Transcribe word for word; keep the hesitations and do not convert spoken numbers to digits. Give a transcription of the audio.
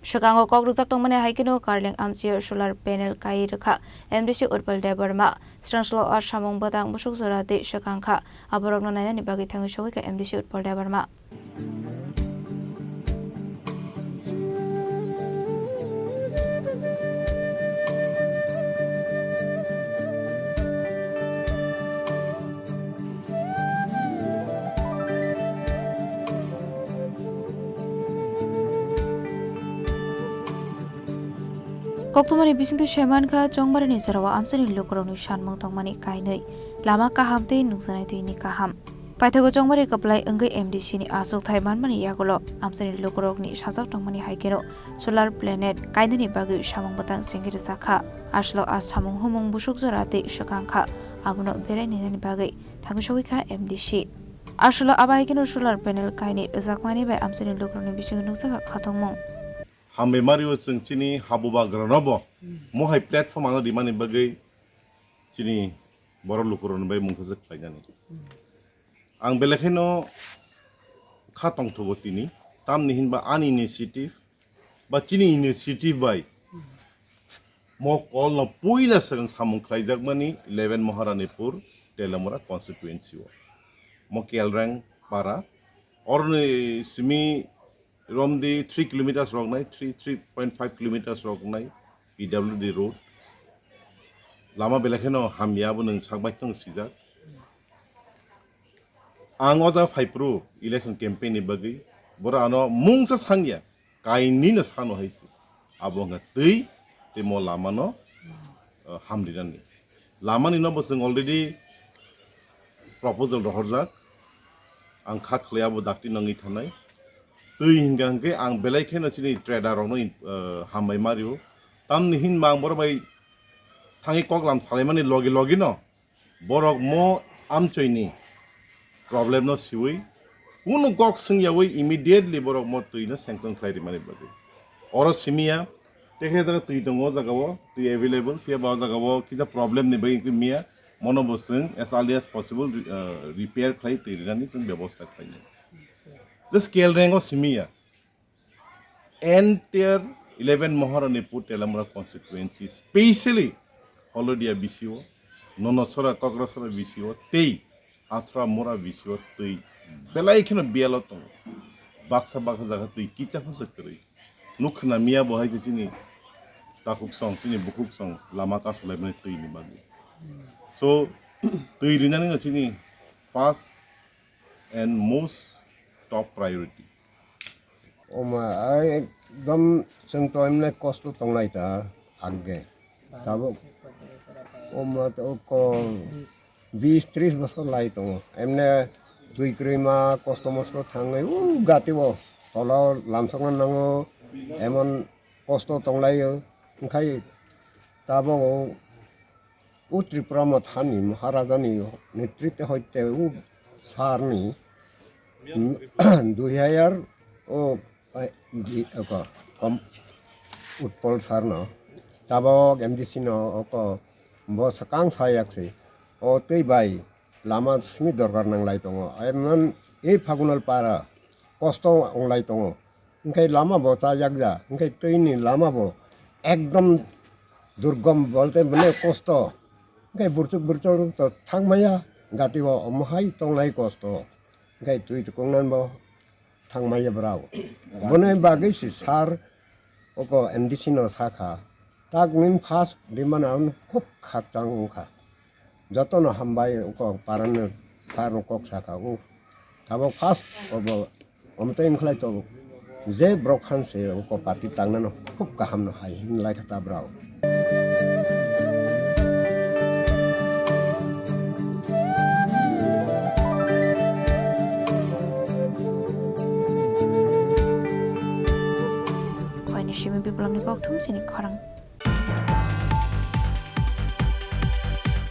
Swkango kok rwjak tongmani hai kheno Karling amchio solar panel kai rwkha M D C Utpal Debbarma. Srangslao a samung bwtang busuk jora twi swkang kha. Aborokno nainani bagwi thangwi sogwi kha M D C Utpal Debbarma. Koktwmani bisingtwi saimankha, Chongmarini jorao amchaini lukurokni sanmung tongmani kainwi, lama kaham tei nukjaknai twini kaham. Paithago Chongmari kwplai wngwi M D C ni achukthai manmani yagulo amchaini lukurokni sajak tongmani hai kheno solar planet kainani bagwi samung bwtang sengwi rwjak kha. Aswkno a samung humung busuk jora tei swkang kha, abono berai ninani bagwi thangwi sogwi kha M D C. Aswkno abo hai kheno solar panel kainwi rwjakmani bai amchaini lukurokni bisingo nukjak kha khatungmung. Hambai mario chwng chini habubagranobo mohai platform ano rimani bagwi chini borok lukurokni bai mungsa se khlainani. Ang belai kheno kha tongthogo tini, tamni hinba ani initiative ba chini initiative bai mo kolno puila swkang samung khlaijakmani eleven Maharanipur Telamura constituency o. Mo Kelrang para oroni simi romdi three kilometers roknai, three, three point five kilometers roknai P W D road. Lama belai kheno hamya, abo nwng sak bai kheno sijak. Ang o jaga phaiphuru election campaign ni bagwi, borok ano mungsa sangya, kainwi no sano hai se. Abo wngkha twi tei mo lama no, uh, hamrinani. Lama ni no bo chwng already proposal rohorjak. Ang kha khlai abo dakti nangwi thanai. Twi hingka hingke ang belai kheno chini trader rokno, uh, hambai mario. Tamni hinba ang borok bai thangwi koklam salaimani logi logi no borok mo amchoini problem no siwi kunu kok swngyawi immediately borok mo twi no sanction khlai rimani bagwi. Oro simiya, tekhe jaga twi tongo, o jaga o twi available, phiya ba o jaga o kisa problem ni bagwi wngkhe miya, mono bo chwng as early as possible, uh, repair khlai twi rinani chwng bebosta khlainai. Just Kelrang o simiya. Entire eleven Maharanipur Telamura constituency, specially Holodia B C O, Nonosora, Kokrasora B C O, tei Athra Mura B C O twi belai kheno biyalo tongo. Baksa baksa jaga twi kicha phano se kwrwi. Nuk khna miya bo hai se chini takhuk song, chini bukhuk song lama kasulaimani twi ni bagwi. So, twi rinani no chini first and most top priority. Oma, ai ekdom chwng to emne kosto tonglai ta agge. Tabuk oma to ko bis tris bosor lai tongo. Emne twi kwrwi ma kosto mosto thangwi u gati o tolo lamsokna nango, emon kosto tonglaio. Wngkhai tabuk o Tripura Mothani Maharajani netrite hoite o sarni dui hajar o, eh, di, oko, kom, Utpal sarno, tabok M D C no, oko, bo swkang sayak se, o tei bai lama simi dorkar nanglai tongo, emon e Phagunal para kosto onglai tongo, hingkhai lama bo chajak ja, hingkhai tei ni lama bo ekdom durgom bolte mane kosto, hingkhai burchuk burchuk to thangmaya, gati o omo hai tonglai kosto, hingkhai twi tukungnan bo thangmaya brao. Boni bagwi si sar oko M D C no sakha, tak nin first dimana khub khakchang wngkha. Jotono hambai oko parano sar kok sakha, o tabok first obo omtwi wngkhlai to je borok khan se oko party tangnano khub kaham no hai hinlai kha ta brao. Koini simi biplopni kokthum chini khorang.